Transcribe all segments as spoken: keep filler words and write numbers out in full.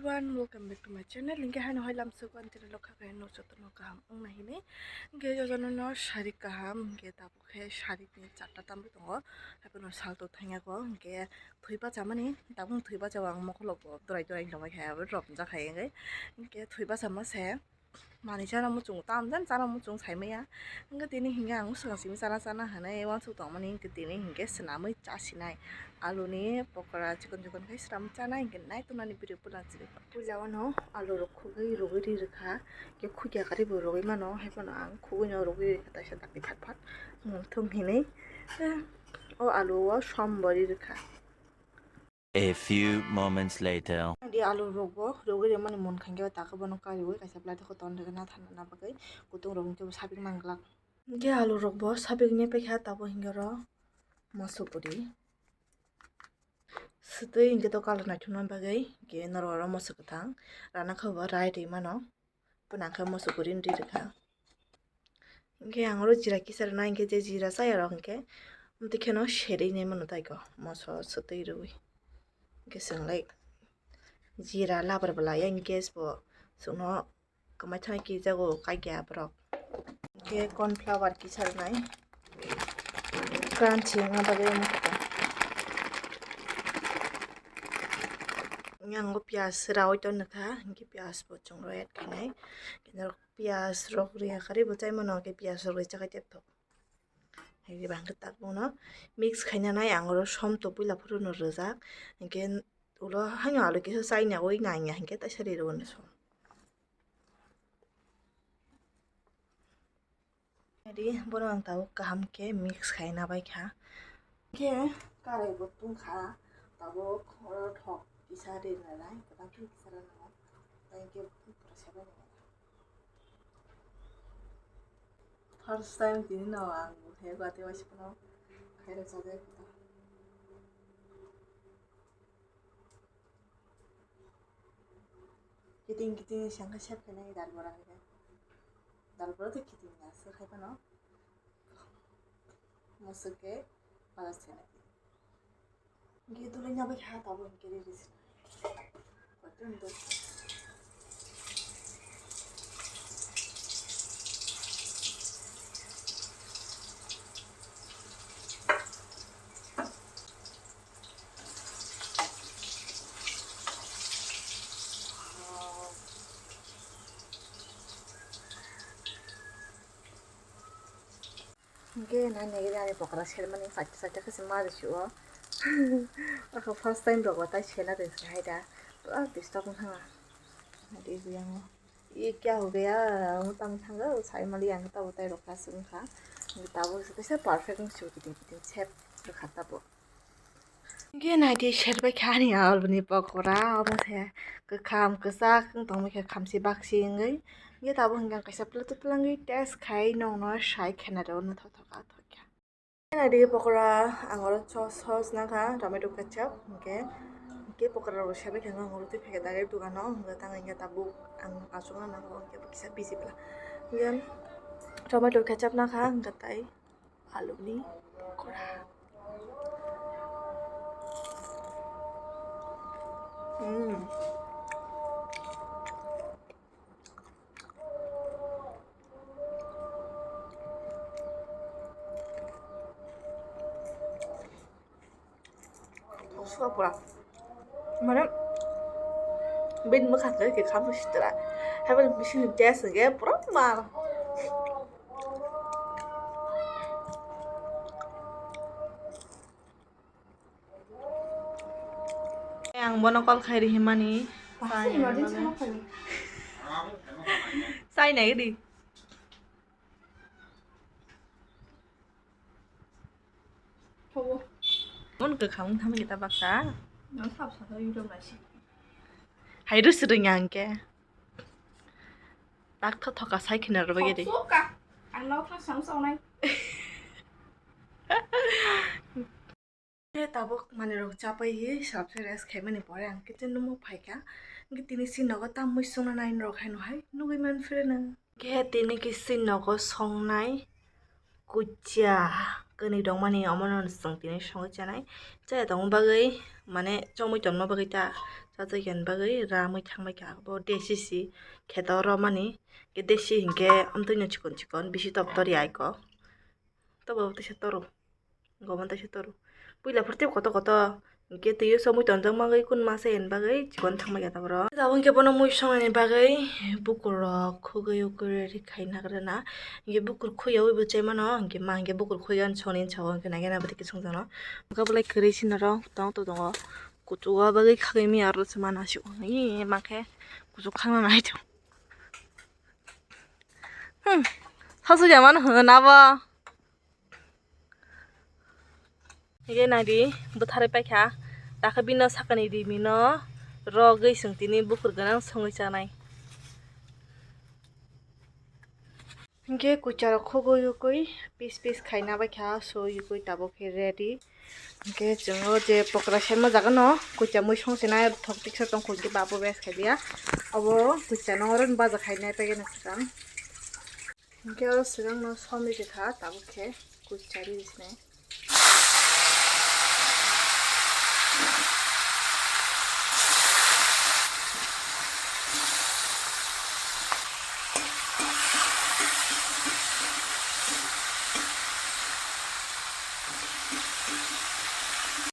Everyone, welcome back to my channel. Hingke haino hai lamsok ang tini lokha khe no joto no kaham wngna hini. Hingke joto no no sari kaham, hingke tabuk khe sari ni charta tamwi tongo. Haikhe no salto thangya ko, hingke thwi bachamani, tabuk thwi bacha ang mokolo bo dorai dorai lomai khe abo romjak hai hingke. Hingke thwi bachama se manui chana muchungo, tamo jani chana muchung saimaya. Hingke tini hingke ang swkang simi chana chana hinui uansuk tongmani, hingke tini hingke swnamwi chasinai. Aluni pokora chikon chikon khe swnamwi chanai, hingke naituknani video puila chini. Puila o no alu rok khugui rugui ri rwkha, hingke khugya karwi bo rugui mano, hai phano ang khugui no rugui rikha taisa dakti phat phat, mungthum hinui. Tei o alu o som bo ri rwkha. A few moments later. Di alu rok bo rogwi rwmani munkha hwnkhe o taka bono kariwi kaisa plate o ton rwgwi natharna bagwi kutung rok hwnkhe bo sapik manglak. Hwnkhe alu rok bo sapik ni paikha tabuk hwnkhe oro moso kwrwi swtwi hwnkhe to colour naithokna bagwi hwnkhe norok oro moso kwthang rana khe bo rai rwi mano. Bo nang khe moso kwrwi ri rwkha. Hingke ang oro jira kisa rwna hingke je jira chaya rok hingke amtwi kheno serwi nai mano taiko moso swtwi rwui. Hingke chwng lai jira labar bwla yang gas bo chwngno kwmai thani kijago kaikya borok. Hingke corn flour kisa rwnai crunchy wngna bagwi omo khe. Yang o piyaj raui ton nokha hingke piyaj bo chwngno add khainai. Piyaj rok riya kari bo chai mano, hwnkhe piyaj rok ri chakhai tepthok. Hai riba hwnkhe tabukno mix khaina nai ang oro som to puila phuru no rwjak, hwnkhe ulo haino alu kisa chaina oi nangya hwnkhe taisa ri rwgwno som. Ri bono ang tabuk kaham khe mix khaina bai kha. Khe karai bo tungkha, tabuk oro thok kisa ri rwnai, kwtal khe kisa rwnai. Thank you. First time tini no ang bo khe guwate waisa phano khairok chajak. Kiting kiting sangkha sep khe nai dal bora khe. Dal bora tei kiting na se khai phano. Musuk khe pala se nai. Hingke dulai na bai kha tabuk hingke ri ri se. Koitun do. Hingke nai nai ani pokora sermani chaita chaita khe se ma risi o. Ako first time rok bo tai sela risi hai da. Pura disturb wngkha na. Nai di yang o. Ye kya ho gaya? Ang tamo thangka, sai mali ang tabo tai rok ka sung kha. Tabo se kaisa perfect wng su kiting kiting shape rwkha tabo. Hingke nai di serbai kha ani aluni pokora, omo se kwkham kwchak wng tongmai kha khamsi baksi wngwi. Hingke tabuk hingke ang kaisa plate o twlangwi test khai nongno sai khe nai rw naithok thok a thok kha. Nai di pokora ang oro sauce, sauce nangkha tomato ketchup hingke, hingke pokora rok sebai kha ang oro twi phaikha direct dogano hingke tang hingke tabuk ang achukna nango hingke kisa busy bwla. Hingke tomato ketchup nangkha hingke tai. Aluni pokora. Hmm. Thoksuka pura. Mane, bini mwkhang khe khe khamwi sitra. Haibani bisingni taste hwnkhe pura mar. Ang bono call khai rihimani. Sai nai di. Thogo. Mon kwkhang wng thangma kita baksa. Nang sab saka YouTube naisi. Hai ro sirung yang ke. Tak tho thoka sai khina ro bagedi. Thok soka. Ang nao thang sang saunai. Khe tabuk manwi rok chapai hi sab se rest khaimani pore ang kitchen room o phaikha. Hwnkhe tini si nogo tamwi songna nai rok hai no hai nugwi man phire nang. Khe tini kisi nogo songnai kuchia kwnwi tongmani, omono chwng tini songwi chanai. Chaya tongma bagwi, mane, chomwi tongma bagwi ta, chajakya bagwi ramwi thangbai kha. Bo desi si kheto romani, khe desi hinkhe amtwino chikon chikon bisi toktor ya aiko. Tobo teisa toro. Gomon teisa toro. Puila phuru tei koto koto. Hinkhe twiwi somwi tonjak bagwi kun masa yen bagwi chikon thangma ya taboro. Tabuk hinkhe bono mui songnani bagwi bukur rok khugwi ukui ready khai nagrana. Hinkhe bukur khuya ui bo chai mano. Hinkhe ma hinkhe bukur khuya songni sabo hinkhe naikhe nabo tei kisong jano. Bwkha belai kwrwi sinaro tong to tongo. Kuchugo bagwi khagwi mi aro se mana sio. Ih, ma khe kuchuk khangna nai to. Hmm. Sasu ya mano hwn abo. Ye nadi, bwtharwi paikha. Dakha bino sakani rimino rogwi chwng tini bukur gwnang songwi chanai. Hinkhe kucharo khugwi ukui piece piece khaina baikha, so ukui tabuk khe ready. Hinkhe chwng o je pokora sema jaga no kucha mui song sinai thok tiksa tongkho hinkhe babo bes khai dia. Abo kucha no oro baja khainai pegena swkang. Hinkhe oro swkang no somri rikha tabuk khe kucha ri sinai.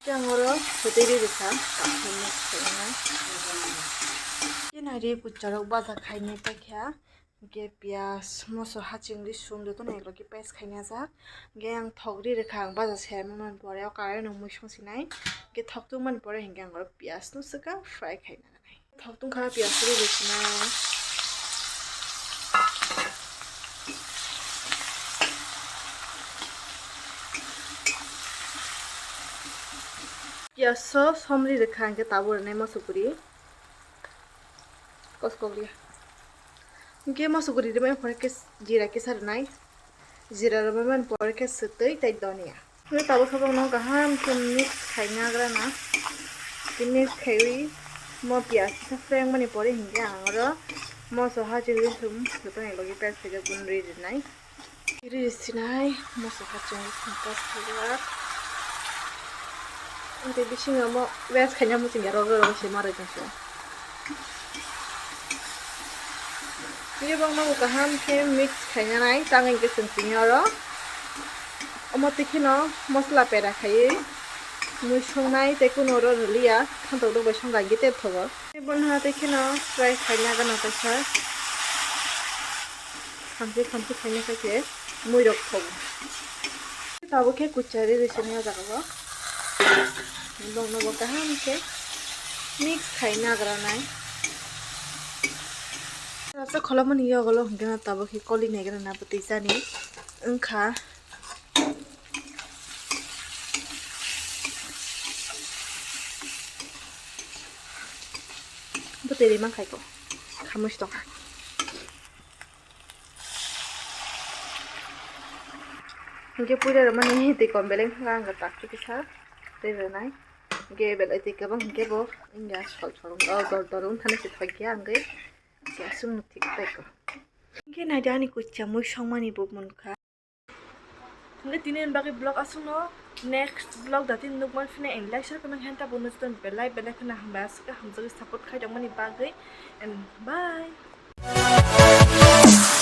Yang oro sotwi ri rikha. Khe nai ri kucharok baja khainai paikha. Hinkhe piyaj, moso, hachingri sum jotono eklogi paste khaina jak. Hinkhe ang thok ri rikha, ang baja se mani pore o karai no mui song sinai. Hinkhe thok tungmani pore hinkhe ang oro piyaj no swkang fry khaina nai. Thok tungkha piyaj ri rikha. Piyaj so somri rikha hinkhe tabuk rwnai moso guri. Koskok liya. Hinkhe moso guri rimani pore khe jira kisa rwnai. Jira rwmani pore khe swtwi tei donia. Hinkhe tabuk sabukno kaham khe mix khaina agrana. Tei mix khaiwi mo piyaj kisa frengmani pore hinkhe ang oro moso hachingri sum jotono eklogi paste khaijak bun ri rinai. Ri sinai moso haching songkha sojak. Tei bisingo mo waste khaina muchungya rok rok se ma roi tong se. Tei bangma bo kaham khe mix khaina nai tang hinkhe chwng tini oro. Omo tei kheno mosla pera khaiwi mui songnai tei kuno oro rwliya thantok rok bai songkha hinkhe tei thogo. Tei bono tei kheno fry khaina gana kaisa. Khamchi khamchi khaina khe mui rok thogo. Tabuk khe kuchari ri sini o jaga o. Bongno bo kaham khe mix khai nagra nai. Rasa kholomani yogolo hwnkhe no tabuk khe koli naigra na bwtwi chani wngkha. Bwtwi ri man khai ko khamui si tongkha. Hinkhe puila rwmani twi kom beleng thangkha, ang tak twi kisa twi rwnai. Hinkhe belai twi kwbang hinkhe bo wngya sol sol wng, o dor dor wng thani se thokya, hinkhe se aswk no thik tei ko. Hinkhe naidi ani kuchia mui songmani bo munkha. Hinkhe tini ni bagwi vlog aswkno, next vlog da tini nukman phine, and like share comment henta bo nukton belai belai kheno hambai aswk hamjagwi support khai tongmani bagwi, and bye.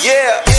Yeah.